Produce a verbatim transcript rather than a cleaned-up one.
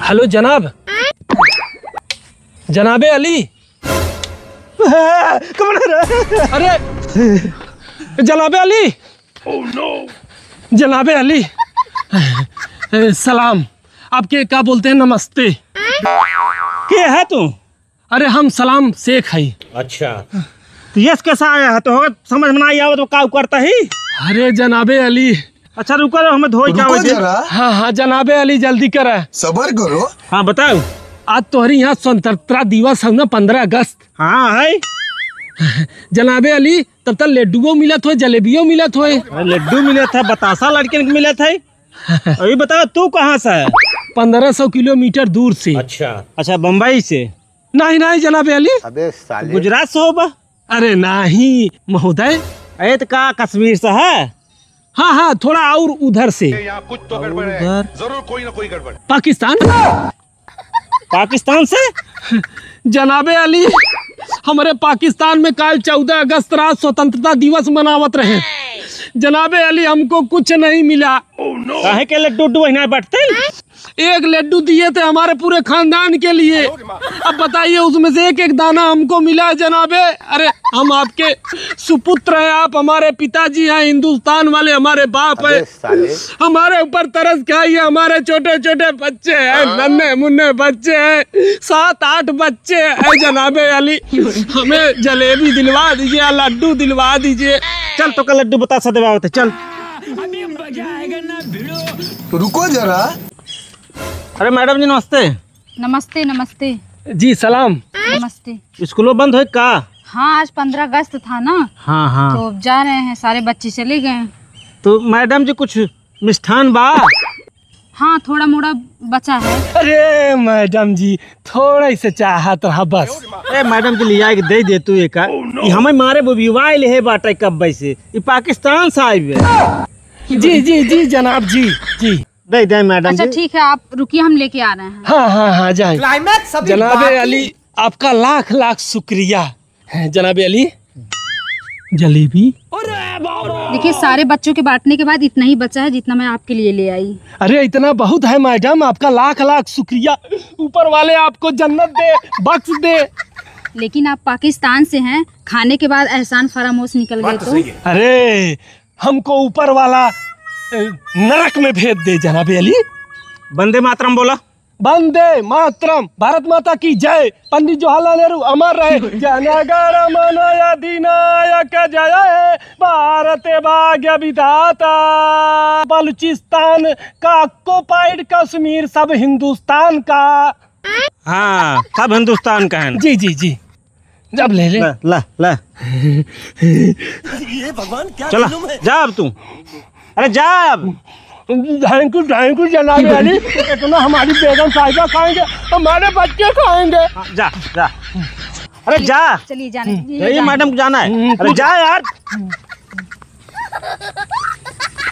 हेलो जनाब, जनाबे अली। कौन है रे? अरे जनाबे अली, जनाबे अली, सलाम। आपके का बोलते हैं, नमस्ते। के है तू? अरे हम सलाम शेख हई। अच्छा। तो यस कैसा आया है? तो होगा समझ में ना आया हो तो का करता ही? अरे जनाबे अली। अच्छा रुको रे, हमें धोई क्या रुको वजह? जरा। हाँ, हाँ, जनाबे अली जल्दी करा। सबर करो। हाँ बताओ। आज तोहरी यहाँ स्वतंत्रता दिवस है ना, पन्द्रह अगस्त। हाँ है। जनाबे अली, तब तक लड्डुओ मिलत होए, जलेबियो मिलत होए। अरे लड्डू मिलत है, बतासा लड़कियन के मिलत है। अभी बताओ तू कहाँ से है? पन्द्रह सौ किलोमीटर दूर से। अच्छा। अच्छा, बम्बई से? नहीं, नहीं जनाबे अली। अबे साले। गुजरात से हो बा? अरे नहीं महोदय। अरे तो का कश्मीर से है? हाँ, हाँ, थोड़ा और उधर से। यहाँ कुछ तो गड़बड़ है। उधर? जरूर कोई ना कोई गड़बड़। पाकिस्तान। पाकिस्तान से? जनाबे अली, हमरे पाकिस्तान में काल चौदह अगस्त रात स्वतंत्रता दिवस मनावत रहे। जनाबे अली, हमको कुछ नहीं मिला। काहे के लड्डू उड्डू वही ना बटते? एक लड्डू दिए थे हमारे पूरे खानदान के लिए। अब बताइए, उसमें से एक एक दाना हमको मिला है जनाबे। अरे, हम आपके सुपुत्र हैं, आप हमारे पिताजी हैं, हिंदुस्तान वाले हमारे बाप हैं। अबे साले। हमारे ऊपर तरस खाइए, हमारे छोटे छोटे बच्चे हैं, नन्हे मुन्ने बच्चे हैं, सात आठ बच्चे हैं जनाबे अली। हमें जलेबी दिलवा दीजिए, लड्डू दिलवा दीजिए। चल, तोका लड्डू बतासा देवावत है, चल। रुको जरा। अरे मैडम जी, नमस्ते। नमस्ते, नमस्ते। जी, सलाम। नमस्ते। स्कूलो बंद होए का? हाँ, आज पन्द्रह अगस्त था ना। हाँ, हाँ। तो अब जा रहे हैं, सारे बच्चे चले गए हैं। तो मैडम जी, कुछ मिष्ठान बा? हाँ, थोड़ा मोड़ा बचा है। अरे मैडम जी, थोड़ा ही से चाहत रहा बस। ए मैडम जी, लिया के दे दे तू एक। ई हमें मारे बोबिवाइल है बाटे कब्बे से। ई पाकिस्तान से आइबे। जी, जी, जी जनाब, जी, जी। दे दे मैडम अच्छा, जी। ठीक है, आप रुकिए, हम लेके आ रहे हैं। हाँ, हाँ, हाँ, जाए। क्लाइमैक्स अभी जनाबे बाकी। अली, आपका लाख लाख शुक्रिया। हैं, जनाबे अली, जलेबी। देखिए, सारे बच्चों के बांटने के बाद इतना ही बचा है जितना मैं आपके लिए ले आई। अरे, इतना बहुत है मैडम, आपका लाख लाख शुक्रिया। ऊपर वाले आपको जन्नत दे, बख्श दे। लेकिन आप पाकिस्तान से हैं, खाने के बाद एहसान फरामोश निकल गए तो? अरे, हमको ऊपर वाला, ए, नरक में भेज दे जनाबे अली। वंदे मातरम बोला। वंदे मातरम, भारत माता की जय, पंडित जवाहरलाल नेहरू अमर रहे। जनगण मन अधिनायक जय हे, भारत भाग्य विधाता। बलूचिस्तान का occupied कश्मीर सब हिंदुस्तान का। हाँ, सब हिंदुस्तान का है। जी, जी, जी। जब ले ले। ला, ला, ला। ये भगवान, क्या चला, जुल्म है। जा अब तू। अरे जा अब। Thank you, thank you जनाब अली। इतना हमारी बेगम साहिबा खाएंगे, हमारे बच्चे खाएंगे। हाँ, जा, जा। अरे जा। चलिए, जाने दीजिए, यही जाने मैडम को जाना है। हम्म, अरे तू जा यार।